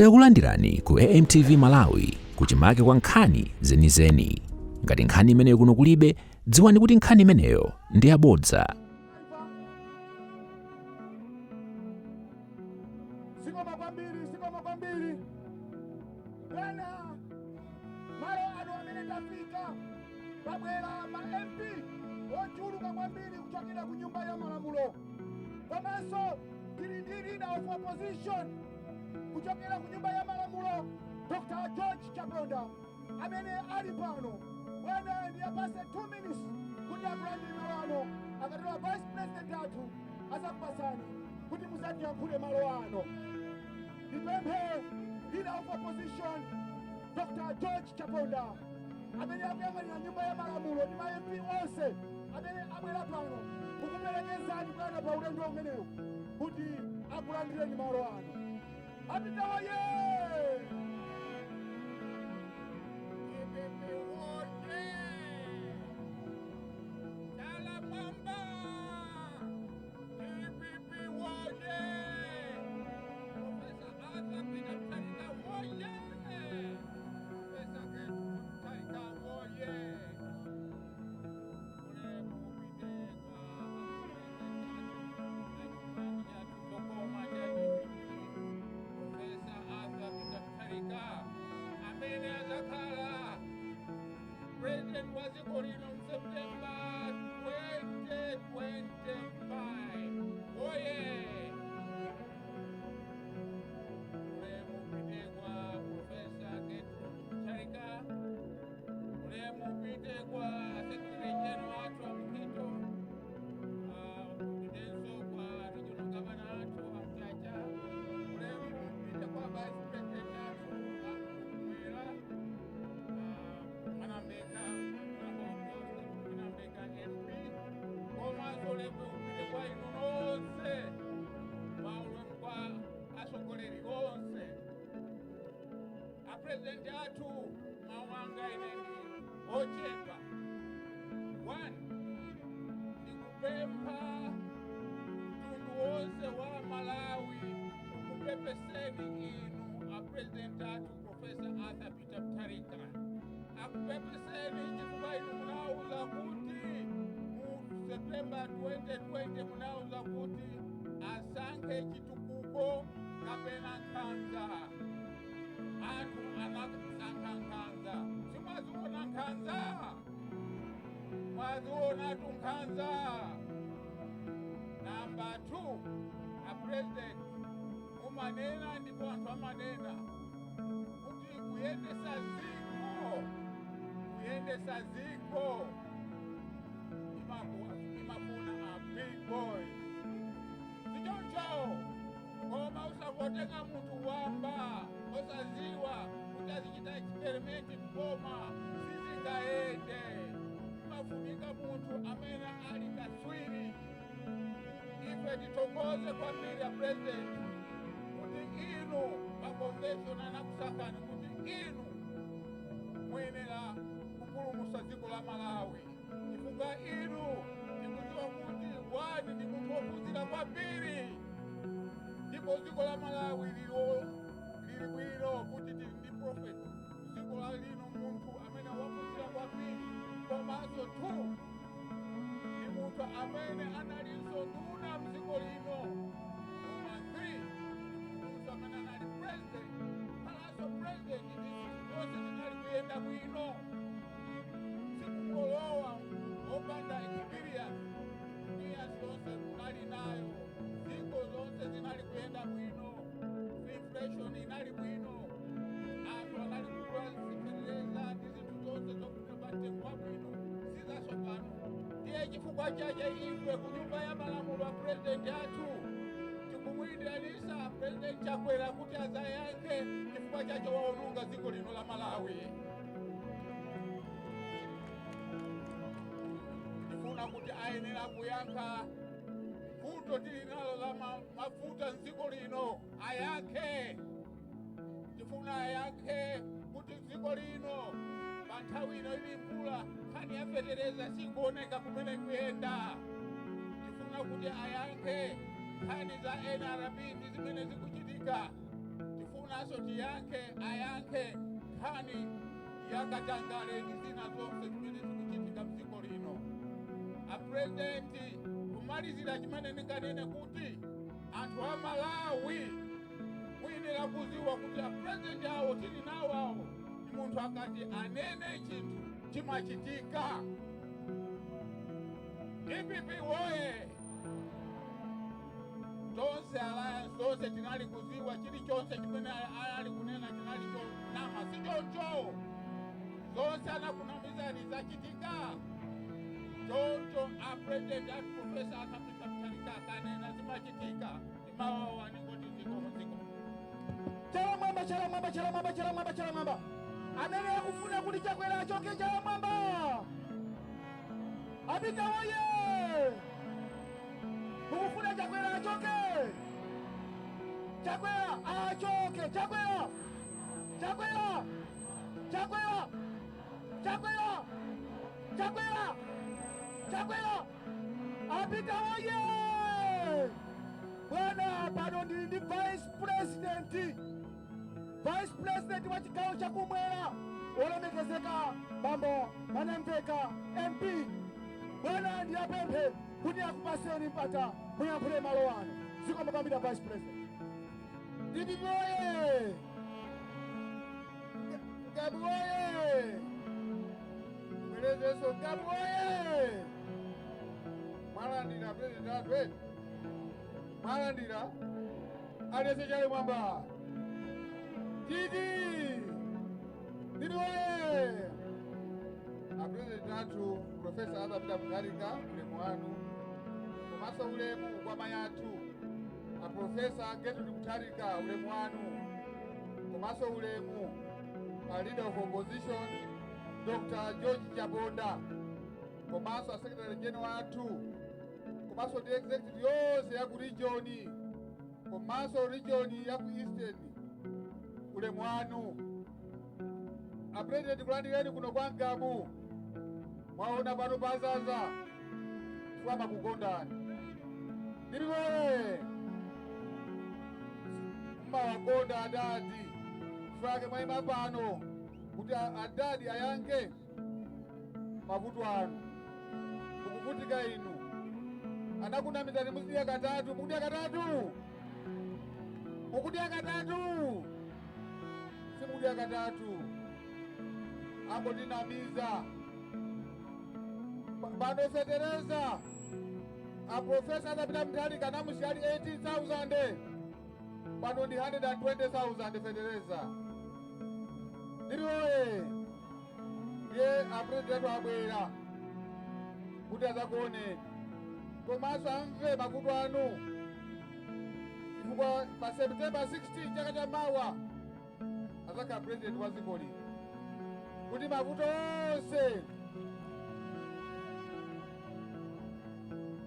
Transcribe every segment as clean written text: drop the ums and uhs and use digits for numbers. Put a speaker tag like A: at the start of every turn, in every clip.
A: Takulandirani ku AMTV Malawi, kuchimake kwa nkhani zenizeni. Ngati nkhani imeneyo kuno kulibe, dziwani kuti nkhani imeneyo ndi yabodza.
B: Zikomo kwambiri, zikomo kwambiri, bwana. Malo ano amene tafika, pabwera ma MP ochuluka kwambiri kuchokera ku Nyumba ya Malamulo, komanso tili ndi leader of opposition kuchokera ku Nyumba ya Malamulo, Dr George Chaponda, amene ali pano. Bwana, ndiyapase 2 minutes kuti akulandire malo ano. Akatero, vice president athu azakupasani kuti muzatiyankhule malo ano. Ndipemphe leader of opposition, Dr George Chaponda, amene akuyang'anira Nyumba ya Malamulo ndi ma MP onse amene abwera pano kukuperekezani bwana pa ulendo umenewu, kuti akulandireni malo ano. Apita woye!
C: DPP woye! Chala mwamba! DPP woye! Professor Arthur Peter Mutharika woye! Professor Gertrude Mutharika woye! Ulemu upite kwa achipani chathu chokoma cha DPP, Professor Arthur Peter Mutharika, amene azakhala president wa dziko lino m'September 2025. Oye! Ulemu upite kwa Professor Gertrude Mutharika. Ulemu upite kwa secretary general athu Amkhito, upitenso kwa regional governor athu Amchacha. Ulemu upite kwa vice president athu akumwera, Mwanamvekha, Mwanamvekha MP. Komanso ulemu upite kwa inu nonse, maulemu kwa atsogoleri onse, apresidenti athu. Mawu anga ine ndi ochepa. One, ndikupempha mtundu wonse wa Malawi ukupepeseni inu apresidenti athu, Professor Arthur Peter Mutharika, akupepeseni chifukwa inu munauza kuti mu September 2020 munauza kuti asankhe chitukuko kapena nkhanza. Anthu anasankha nkhanza. Simwaziona nkhanza? Mwazionatu nkhanza. Number 2, a president, mumanena ndipo anthu amanena kuti kuyendesa ziko imafuna a big boy, sichoncho? Koma usakotenga munthu wamba osaziwa kuti azichita experiment mboma, sizingayende. Imafunika munthu amene ali kaswiri. Ife tithokoze kwambiri ya president kuti inu pa convention anakusankhani kuti inu muyenera kupulumutsa dziko la Malawi, chifukwa inu tikudziwa kuti one, ndi munthu wophunzira kwambiri, ndipo dziko la Malawi lili bwino kuti tili ndi prophet dziko la lino, munthu amene waphunzira kwambiri. Komanso two, ndi munthu amene analinso nduna mdziko lino. Koma three, ndi munthu amene anali president, khalanso president ndi zinthu zonse zinali kuyenda bwino. Sikungolowa wopanda experience. Experience yonse munali nayo, ziko zonse zinali kuyenda bwino, inflation inali bwino, anthu anali kugula zifetereza ndi zinthu zonse zokuti pamtengo wabwino, sizasopano. Ndiye chifukwa chache ife ku Nyumba ya Malamulo a president athu tikumuyitanisa President Chakwera kuti azayankhe chifukwa chache waononga dziko lino la Malawi. Tifuna kuti ayenera kuyankha vuto tili nalo la mafuta mdziko lino, ayankhe. Tifuna ayankhe kuti dziko lino pa nthawi ino ili mvula, nkhani ya fetereza sikuoneka kumene kuyenda. Tifuna kuti ayankhe nkhani za NRB ndi zimene zikuchitika. Tifuna Tifunanso tiyankhe, ayankhe nkhani yakatangale ndi zina zonse zimene zikuchitika mdziko lino. Apurezidenti, kumalizira chimene ndinganene kuti anthu a Malawi muyenera kuziwa kuti apurezidenti awo tili nawo awo ni munthu akati anene chinthu chimachitika. DPP woye! Tonse Alliance, tonse tinali kuziwa chilichonse chimene ali kunena chinali chonama, si choncho? Zonse anakunamizani zachitika. Choncho a president ati Professor Arthur Peter Mutharika akanena zimachitika. Ndimawawa ningoti zikomo, zikomo.
B: Chala mwamba, chala mwamba, chala mwamba, chala mwamba, chala mwamba. Amene akufuna kuti Chakwera achoke, chala mwamba. Apita woye! Mukufuna Chakwera achoke? Chakwera achoke! Chakwera, Chakwera, Chakwera, Chakwera, Chakwera, Chakwera! Apita woye! Bwana, pano ndili ndi vice president, vice president wa chigawo chakumwera, olemekezeka bambo Mwanamveka MP. Bwana, ndiyapemphe kuti akupaseni mpata muyankhule malo ano. Zikomo kwambiri, vice president.
D: DPP woye! Ngabu woye! Bwerezenso, Ngabu woye! Mwalandira president athu eti? Mwalandira? Aliyense chale mwamba. Titi! DPP woye! A president athu Professor Arthur Peter Mutharika, ulemu wanu, komanso ulemu kwa mayi athu a Professor Gertrude Mutharika, ulemu wanu, komanso ulemu a leader of opposition Dr. George Chaponda, komanso a secretary general athu, komanso ndi executive yonse ya ku region, komanso region ya ku Eastern, ulemu wanu. A president, kulandireni kuno kwa Ngabu. Mwaona pano pazaza chifukwa makukondani. Ndiliwe mmawakonda adadi, chifukwa mwayima pano kuti adadi ayankhe mavuto anu. Mukuvutika inu, anakunamizani muzidya katatu. Mukudya katatu? Mukudya katatu? Simukudya katatu, angotinamiza. Pano fetereza a Professor Arthur Peter Mutharika namusiyali 18,000, pano ndi 120,000 fetereza. Ndiliwoye! Ndiye a president abwera kuti azakuoneni komanso amve mavuto anu, chifukwa pa September 16 chaka cha mawa azakhala president wa dziko lino, kuti mavuto onse,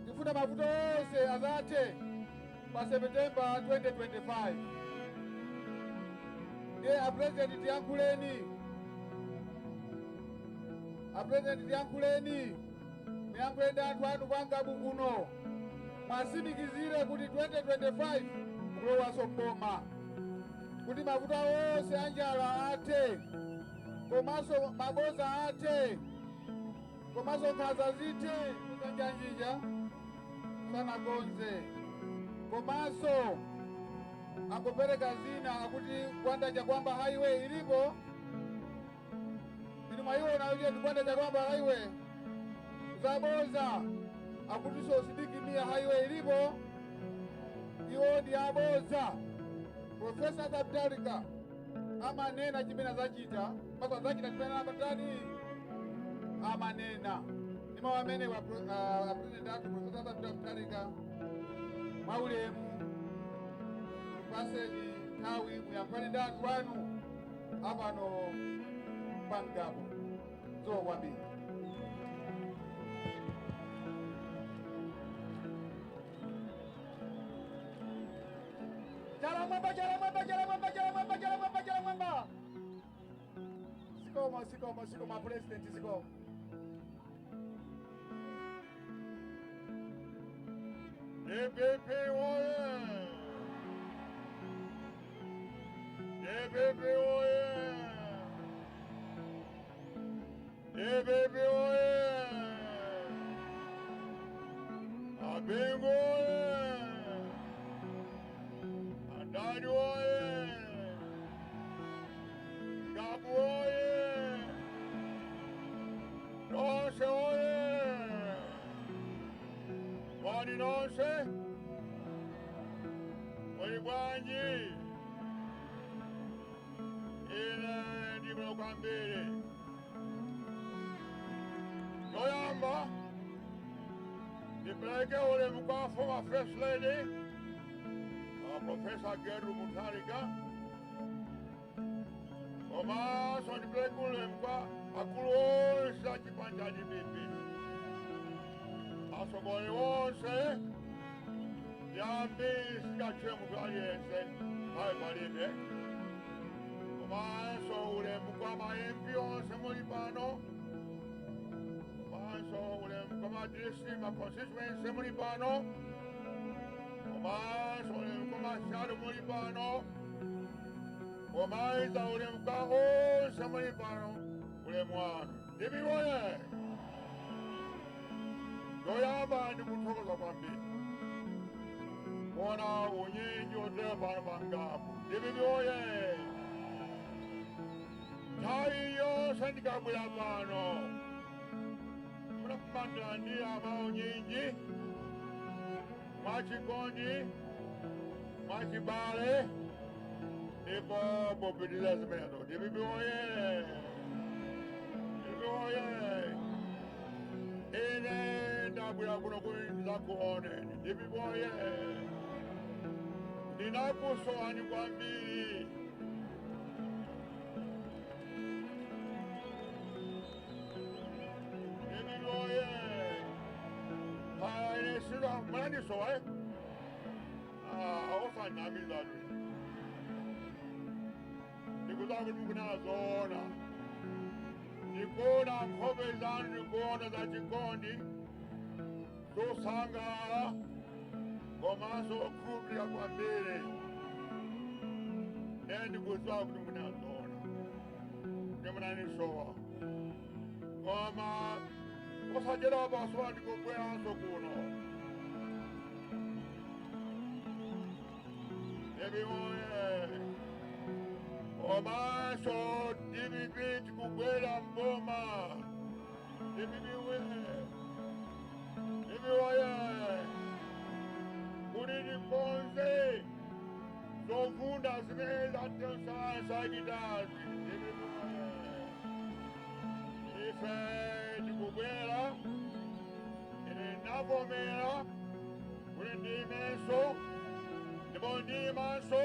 D: tifuna mavuto onse azathe pa September 2025. Ndiye a president tiyankhuleni, a president tiyankhuleni, muyankhule ndi anthu anu kwa Ngabu kuno, mwatsimikizire kuti 2025 mukulowanso mboma, kuti mavuto onse anjala athe, komanso maboza athe, komanso nkhanza zithe. Njanjija sanakonze, komanso angopereka zina akuti Gwanda Chakwamba Highway ilipo. Inu mwayiona uje Gwanda Chakwamba Highway? Zaboza. Akutinso Sidik Mia Highway ilipo. Iwo ndi aboza. Professor Mutharika amanena chimene azachita, mpaka azachita chimene amatani amanena. Ndi mawu amene wa president athu Professor Arthur Mutharika, mwaulemu paseni nthawi muyankhulane ndi anthu anu apano pa Ngabu. Zikomo kwambiri.
B: Chala mwamba, chala mwamba, chala mwamba, chala mwamba, chala mwamba, chala mwamba. Zikomo, zikomo, zikomo, president, zikomo.
C: DPP woye! DPP oye! DPP oye! A Bingu oye! Adadi oye! Ngabu oye! Nonse oye! Moni nonse? Muli bwanji? Ine ndibwino kwambiri. Choyamba ndipereke ulemu kwa former First Lady, Professor Gertrude Mutharika, komanso ndipereke ulemu kwa akulu onse a chipani cha DPP, atsogoleri onse. Yambi singatchule munthu aliyense, nthawi palibe. Komanso ulemu kwa ma MP onse muli pano, komanso ulemu kwa ma district, ma constituency muli pano, komanso ulemu kwa ma shadow muli pano, komanso ulemu kwa onse muli pano, ulemu wanu. DPP oye! Choyamba ndikuthokoza kwambiri kuona unyinji otera pano pa Ngabu. DPP oye! Nthawi yonse ndikabwera pano munakumandilandira maunyinji, mwachikondi, mwachibale, ndipo popitiriza zimenezo. DPP oye! DPP oye! Ine ndabwera kuno kuti ndidzakuoneni. DPP oye! Ndinakusowani kwambiri. DPP oye! Ine sida munandisowa, eh? Osanamizatu ndikuza kuti mukunazoona, ndikuona nkhope zanu, ndikuona za chikondi, zosangalala komanso okhulupirira kwambiri. Ndiye ndikudziwa kuti munazoona ndi munandisowa, koma posachedwa pasowa ndikubweranso kuno. DPP oye! Komanso DPP tikubwera mboma. DPP oye! DPP oye! Kuti tikonze zovunda zimene zatosasakitazi. DPP oye! Ife tikubwera. Ine ndavomera kuti ndiyimenso, ndipo ndiyimanso,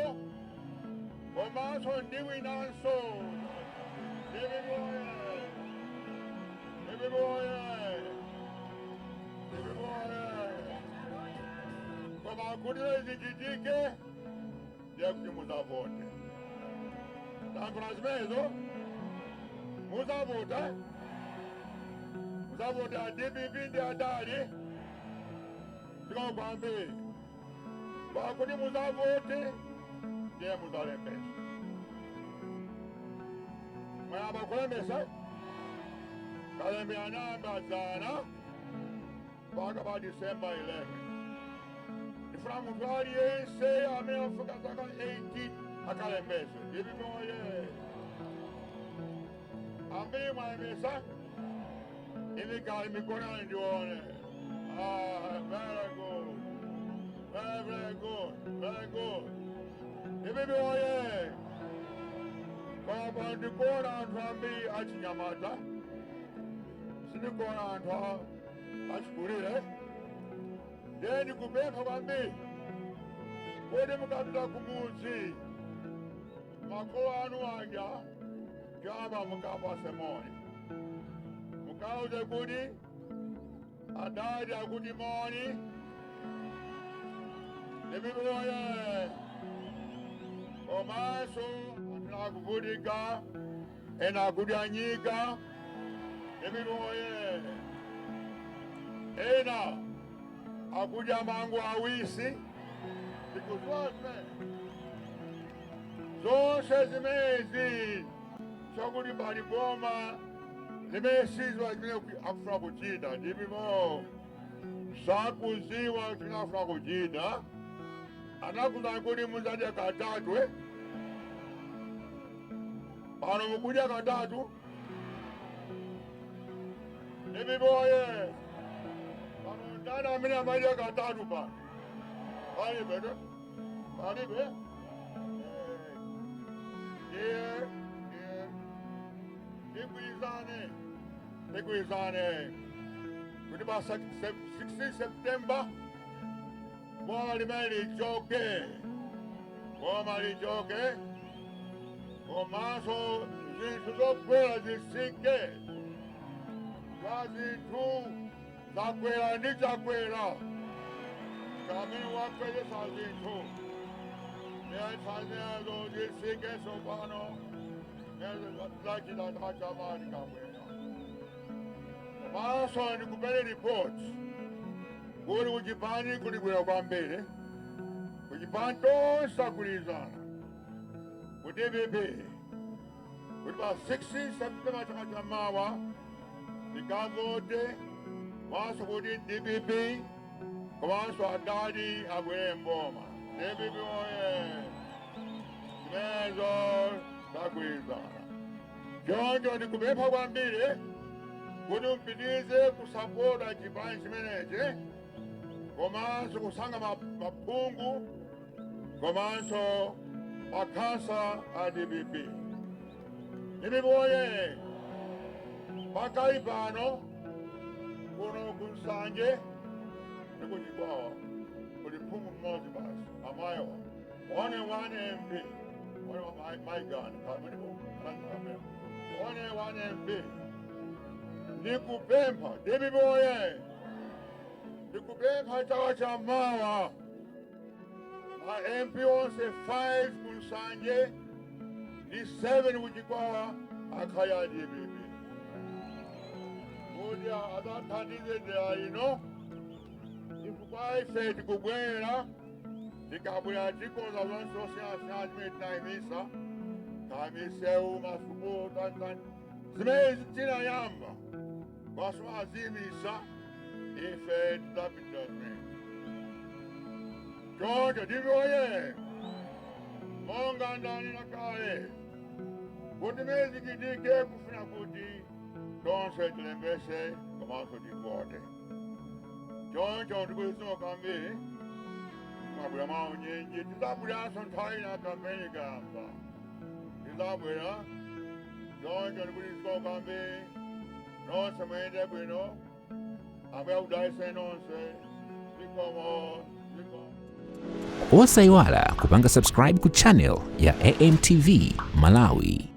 C: komanso ndiwinanso. DPP oye! DPP oye! DPP oye! Koma kuti zichitike ndiye kuti muzavote. Tamvera zimenezo? Muzavota, muzavota DPP ndi adali. Zikomo kwambiri. Pakuti muzavote ndiye muzalembesa. Mwayamba kulembesa? Kalembera namba dzana mpaka pa December 11. Ndifuna munthu aliyense amene afika zaka 18 akalembese. DPP oye! Ambiri mwalembesa? Imikali mikono ndione. Ah, very good, very, very good, very good. DPP oye! Koma ndikuona anthu ambiri achinyamata, sindikuona anthu achikulire. Ndiye ndikupempha kwambiri kuti mukapita kumudzi, makolo anu aja, chama mukapase moni, mukauze kuti adadi akuti moni. DPP oye! Komanso anthu akuvutika, ena akudya nyika. DPP oye! Ena akudya mango awisi. Ndikudziwa zimene. Zonse zimenezi chakuti pali boma limene siziwa chimene akufuna kuchita, ndipimo sakuziwa chimene akufuna kuchita. Anakuza kuti muzadya katatu, eh? Pano mukudya katatu. Ndimiboye pano, ndani amene amadya katatu pano? Palibe, ne? Palibe. Ndiye ndiye tigwirizane, tigwirizane kuti pa 16 September boma limene lichoke, boma lichoke, komanso zinthu zokwera zisike. Kwa zinthu zakwera ndi Chakwera kamene wakwezesa zinthu, nesanezo zisike. Sopano lachita tachamani kabwera, komanso ndikupele report kuli kuchipani kuli bwino kwambiri. Kuchipani tonse agwirizana ku DPP kuti pa 16 September chaka chamawa tikavote komanso kuti DPP komanso adadi abwere mboma. DPP oye! Zimenezo tagwirizana. Choncho ndikupempha kwambiri kuti mpitirize kusapota chipani chimenechi, komanso kusankha maphungu komanso makhansala a DPP. DPP oye! Pakali pano kuno kuNsanje ndi kuChikwawa kuli phungu mmodzi basi, amayo, one one MP, one maigani one one MP. Ndikupempha, DPP oye! Ndikupempha chaka cha mawa ma MP onse 5 kuNsanje ndi 7 kuChikwawa akhale a DPP kuti adzathandize dera ino, chifukwa ife tikubwera. Tikabwera tikonza zonse zosiyanasiyana zimene tinayimisa, kamisewu, masukulu, tanitani, zimene tinayamba kwaso aziyimisa, ife tidzapitira zimene. Choncho DPP oye! Monga ndanena kale kuti mene zichitike, kufuna kuti tonse tilembese komanso tivote. Choncho ndikuzidziwa kwambiri, mabwera mawu nyinji. Tidzabweranso nthawi ina kampeni ikayamba, tidzabwera. Choncho ndikuzidziwa kwambiri. Nonse muyende bwino, Ambuye akudalitseni nonse. Zikomo, zikomo.
A: Osayiwala kupanga subscribe ku channel ya AMTV Malawi.